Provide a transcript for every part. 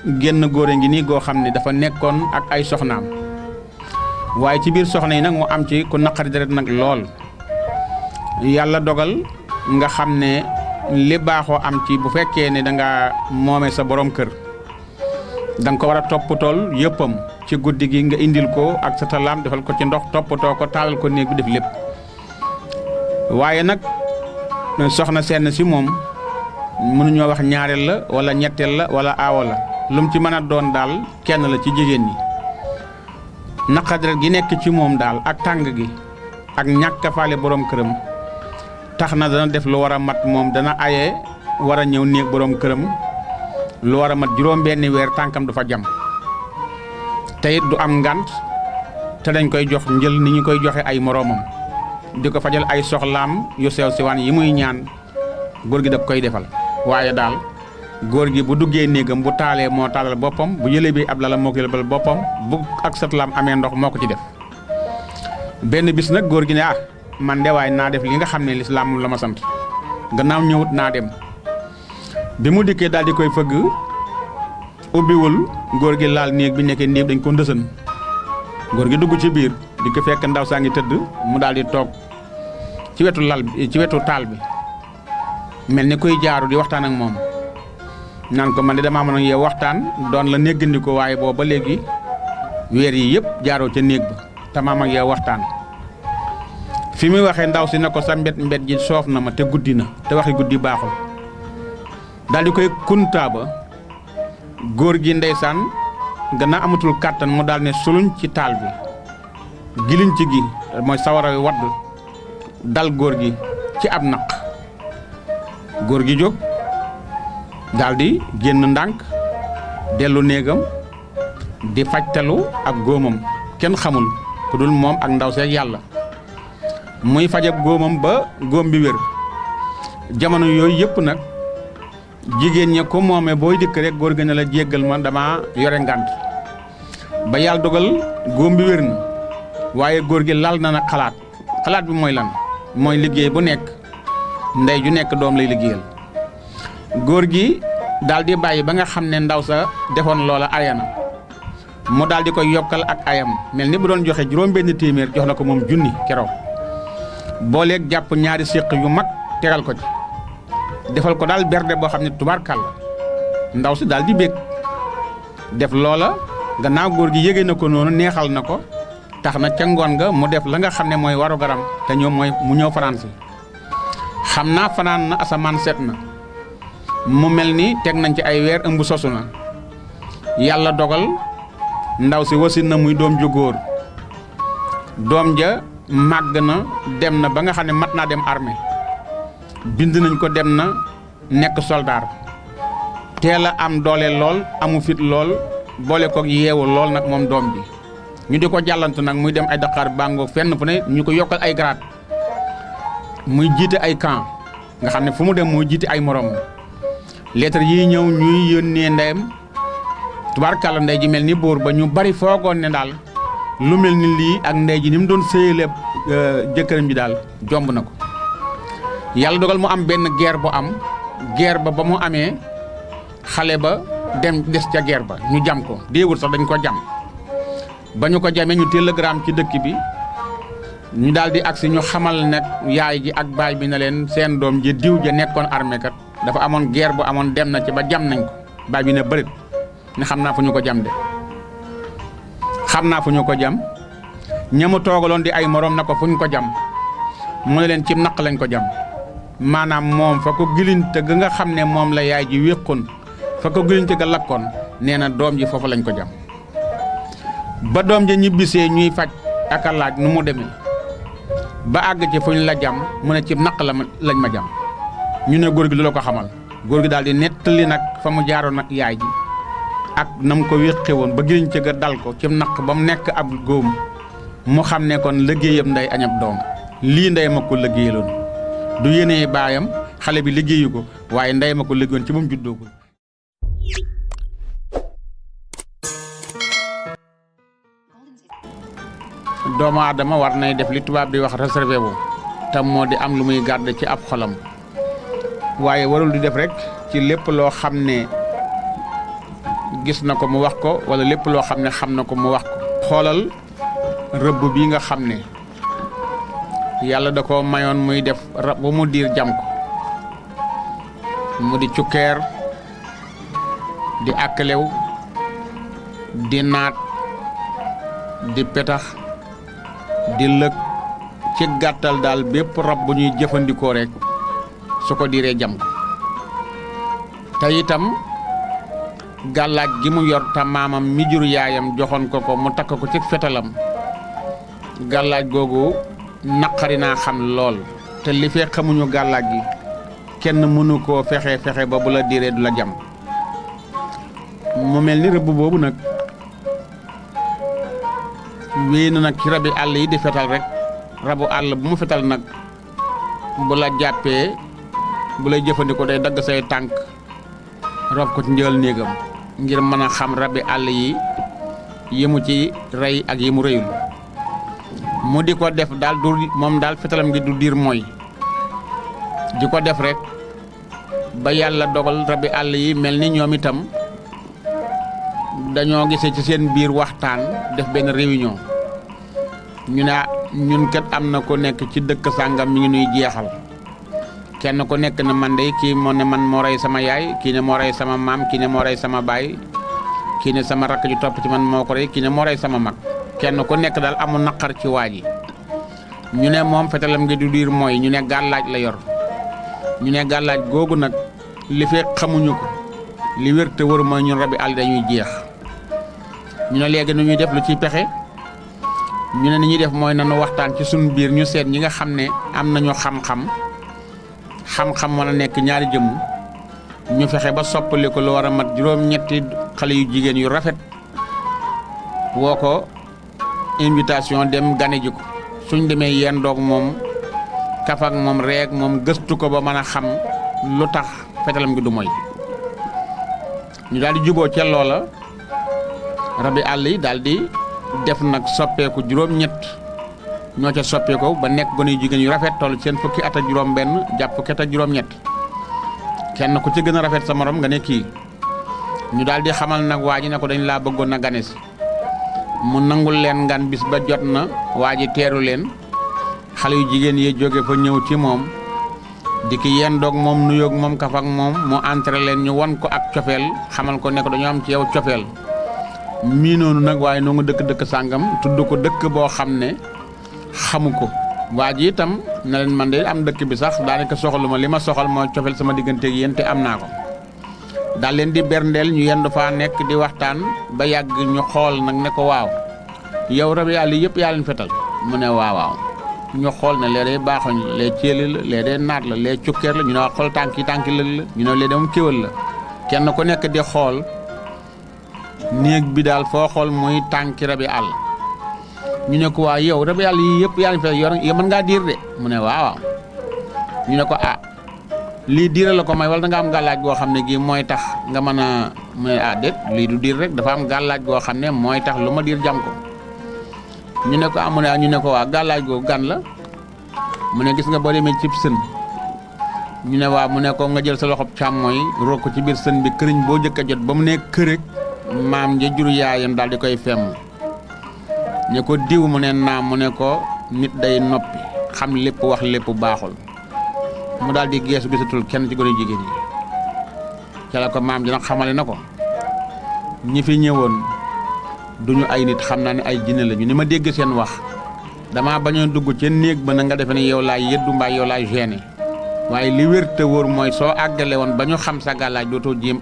génn góor a ngi nii goo xam ne dafa nekkoon ak ay soxnaam waaye ci biir soxna yi nag mu am ci ku naqari deret nag lool yàlla dogal nga xam ne li baaxoo am ci bu fekkee ne danga moome sa borom kër danga ko war a toppatool yëppam ci guddi gi nga indil ko ak sa talaam defal ko ci ndox toppatoo ko taalal ko néeg bi def lépp waaye nag soxna seen si moom mënuñoo wax ñaareel la wala ñetteel la wala aawo la lum ci mën a doon daal kenn la ci jigéen ñi naqadret gi nekk ci moom daal ak tàng gi ak ñàkk a faale borom këram tax na dana def lu war a mat moom dana aye war a ñëw néeg borom këram lu war a mat juróom-benni weer tànkam du fa jam te it du am ngant te dañ koy jox njël ni ñu koy joxe ay moroomam di ko fajal ay soxlaam yu sew siwaan yi muy ñaan góor gi da koy defal waaye daal góor gi bu duggee néegam bu taalee moo taalal boppam bu yëlee bi ab lala moo ko yëlbal boppam bu ak satlaam amee ndox moo ko ci def benn bis nag góor gi ne man de waay naa def li nga xam ne lislaam moom la ma sant gannaaw ñëwut naa dem bi mu dikkee daal di koy fëgg ubbiwul góor gi laal néeg bi nekkee néeg dañ ko ndësën góor gi dugg ci biir di ko fekk ndaw saa ngi tëdd mu daal di toog ci wetu lal bi ci wetu taal bi mel ni kuy jaaru di waxtaan ak moom naan ko man de damaa mën a yow waxtaan doon la néggandiko waaye boobu ba léegi weer yi yëpp jaaroo ca néeg ba tamaam ak yow waxtaan fi muy waxee ndaw si ne ko sa mbet ji soof na ma te guddi na te waxi guddi baaxul daal di koy kuntaa ba góor gi ndeysaan gannaaw amatul kàttan mu daal ne suluñ ci taal bi giliñ ci gi mooy sawara wi wadd dal góor gi ci ab naq góor gi jóg daldi génn ndànk dellu néegam di fajtalu ak góomam kenn xamul ku dul moom ak ndaw seeg yàlla muy fajab góomam ba góom bi wér jamono yooyu yëpp nag jigéen ña ko moome booy dikk rek góor gi ne la jéggal ma dama yore ngànt ba yàlla dogal góom bi wér na waaye góor gi lal na nag xalaat bi mooy lan mooy liggéey bu nekk ndey ju nekk doom lay liggéeyal góor gi daal di bàyyi ba nga xam ne ndaw sa defoon loola ayana mu daal di koy yokkal ak ayam mel ni bu doon joxe juróom-benn téeméer jox na ko moom junni keroog booleeg jàpp ñaari séq yu mag tegal ko ci defal ko daal berde boo xam ne tubaarkàlla ndaw si daal di bég def loola gannaaw góor gi yëge na ko noonu neexal na ko tax na ca ngoon nga mu def la nga xam ne mooy waru garam te ñoom mooy mu ñëw fanaan si xam naa fanaan na asamaan set na mu mel ni teg nañ ci ay weer ëmb sosu na yàlla dogal ndaw si wasin na muy doom ju góor doom ja màgg na dem na ba nga xam ne mat naa dem armée bind nañ ko dem na nekk soldaar teel a am doole lool amu fit lool boole ko yeewu lool nag moom doom bi ñu di ko jàllant nag muy dem ay Dakar bàngoo fenn fu ne ñu ko yokkal ay grade muy jiite ay camp nga xam ne fu mu dem muy jiite ay morom lettre yi ñëw ñuy yónnee ndeyam tubaarkàlla ndey ji mel ni buur ba ñu bari foogoon ne daal lu mel ni lii ak ndey ji ni mu doon sëyale jëkkëram ji daal jomb na ko yàlla dogal mu am benn guerre bu am guerre ba mu amee xale ba dem des ca guerre ba ñu jam ko déewul sax dañ ko jam ba ñu ko jamee ñu télégramme ci dëkk bi ñu daal di agsi ñu xamal nag yaay ji ak baay bi ne leen seen doom ji diw ja nekkoon armée kat dafa amoon guerre bu amoon dem na ci ba jam nañ ko baay bi ne bërit ne xam naa fu ñu ko jam de xam naa fu ñu ko jam ñamu toogaloon di ay morom na ko fu ñu ko jam mu ne leen ci naq lañ ko jam maanaam moom fa ko gilinte ga nga xam ne moom la yaay ji wéqoon fa ko gilinte ga lakkoon nee na doom ji foofu lañ ko jam ba doom ji ñibbisee ñuy faj ak a laaj nu mu demee ba àgg ci fu ñu la jam mu ne ci naq lañ ma jam ñu ne góor gi lu la ko xamal góor gi daal di nettali nag fa mu jaaroon ak yaay ji ak na mu ko wéqe woon ba gilinte ga dal ko ci naq ba mu nekk ab góom mu xam ne kon liggéeyam nday añab doom lii ndey ma ko liggéeyaloon du yéenee baayam xale bi liggéeyu ko waaye ndey ma ko liggéeyoon ci moom juddoogul doomu aadama war nay def li tubaab di wax réservé wu tam moo di am lu muy garder ci ab xolam waaye warul di def rek ci lépp loo xam ne gis na ko mu wax ko wala lépp loo xam ne xam na ko mu wax ko. xoolal rëbb bi nga xam ne yàlla da ko mayoon muy def rab bu mu diir jam ko mu di cukkeer di akkalew di naat di petax di lëg ci gàttal daal bépp rab bu ñuy jëfandikoo rek su ko diiree jam ko te itam gàllaaj gi mu yor te maamam mi jur yaayam joxoon ko ko mu takk ko ci fetalam gàllaaj googu naqari naa xam lool te li fee xamuñu gàllaaj gi kenn mënu koo fexe ba bu la diiree du la jam mu mel ni rëbb boobu nag wéy na nag ci rabi àll yi di fetal rek rabu àll bu mu fetal nag bu la jàppee bu lay jëfandikoo day dagg say tànk rob ko ci njël néegam ngir mën a xam rabi àll yi mu ci rey ak yi mu rëyul mu di ko def daal du moom daal fetalam gi du diir mooy di ko def rek ba yàlla dogal rabi àll yi mel ni ñoom itam dañoo gisee ci seen biir waxtaan def benn réunion ñu ne ñun kat am na ko nekk ci dëkk sàngam mi ngi nuy jeexal kenn ku nekk na man de kii moo ne man moo rey sama yaay kii ne moo rey sama maam kii ne moo rey sama baay kii ne sama rakk ju topp ci man moo ko rey kii ne moo rey sama mag kenn ku nekk daal amul naqar ci waa ji ñu ne moom fetalam ngi du diir mooy ñu ne gàllaaj la yor ñu ne gàllaaj googu nag li fee xamuñu ko li wér te wër mooy ñun rabi àll dañuy jeex ñu ne léegi nu ñuy def lu ciy pexe ñu ne ni ñuy def mooy nanu waxtaan ci suñu biir ñu seet ñi nga xam ne am nañu xam-xam mën a nekk ñaari jëmm ñu fexe ba soppali ko lu war a mat juróom-ñetti xale yu jigéen yu rafet woo ko invitation dem gane ji ko suñ demee yeen doog moom kafak moom reeg moom gëstu ko ba mën a xam lu tax fetalam gi du mooy ñu daal di juboo ca loola rabi àll yi daal di def nag soppeeku juróom-ñett ñoo ca soppeeku ba nekk gone yu jigéen yu rafet toll seen fukki at ak juróom-benn jàpp fukki at ak juróom-ñett kenn ku ci gën a rafet sa morom nga ne kii ñu daal di xamal nag waa ji ne ko dañ laa bëggoon a gane si mu nangul leen ngan bis ba jot na waa ji teeru leen xale yu jigéen yi jóge fa ñëw ci moom di ki yenn doog moom nuyoog moom kaf ak moom mu entré leen ñu won ko ak cofeel xamal ko ne ko dañoo am ci yow cofeel mii noonu nag waaye noo nga dëkk sàngam tudd ko dëkk boo xam ne xamu ko waa ji itam ne leen man de am dëkk bi sax daanaka soxaluma li ma soxal mooy cofeel sama digganteeg yéen te am naa ko daal leen di berndeel ñu yendu faa nekk di waxtaan ba yàgg ñu xool nag ne ko waaw yow rabi àll yëpp yaa leen fetal mu ne waaw ñu xool ne lee dee baaxoñ la lee céeli la lee dee naat la lee cukkeer la ñu ne waa xool tànki lëg la ñu ne lee de moom kéwal la kenn ku nekk di xool néeg bi daal foo xool muy tànki rabi àll ñu ne ko waa yow rabi àll yi yëpp yaa leen fetal yow mën ngaa diir de mu ne waaw ñu ne ko lii diira la ko may wala da nga am gàllaaj goo xam ne gii mooy tax nga mën a mu ne déet lii du diir rek dafa am gàllaaj goo xam ne mooy tax lu ma diir jam ko ñu ne ko amu ne ñu ne ko waa gàllaaj goo gan la mu ne gis nga boo demee cib sën ñu ne waa mu ne ko nga jël sa loxob càmmooy roog ko ci biir sën bi këriñ boo jëkk a jot ba mu ne kërëg maam ja jur yaayam daal di koy femm ne ko diw mu ne naam mu ne ko nit day noppi xam lépp wax lépp baaxul mu daal di geesu gisatul kenn ci gone jigéen yi ca la ko maam ji nag xamale na ko ñi fi ñëwoon duñu ay nit xam naa ne ay jinne lañu ni ma dégg seen wax dama bañoon dugg ca néeg ba na nga defe ne yow laay yëddu mbaa yow laay gêné waaye li wér te wóor mooy soo àggale woon ba ñu xam sa gàllaaj dootoo jéem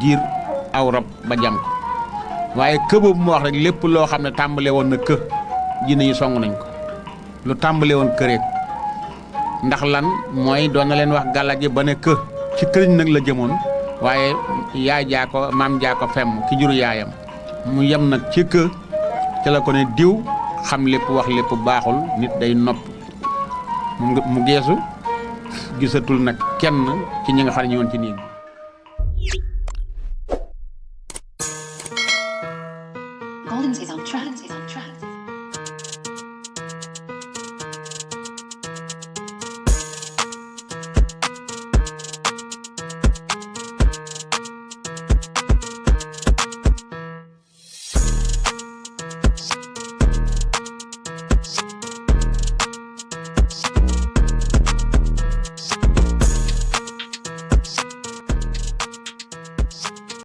diir aw rab ba jam ko waaye kë boobu mu wax rek lépp loo xam ne tàmbale woon na kë jinne yi song nañ ko lu tàmbale woon kë rek ndax lan mooy doon na leen wax gàllaaj ba ne kë ci këriñ nag la jëmoon waaye yaay jaa ko maam jaa ko femm ki juru yaayam mu yem nag ci kë ca la ko ne diw xam lépp wax lépp baaxul nit day nopp mu geesu gisatul nag kenn ci ñi nga xam ne ñëwoon ci néeg bi. Golden is on track.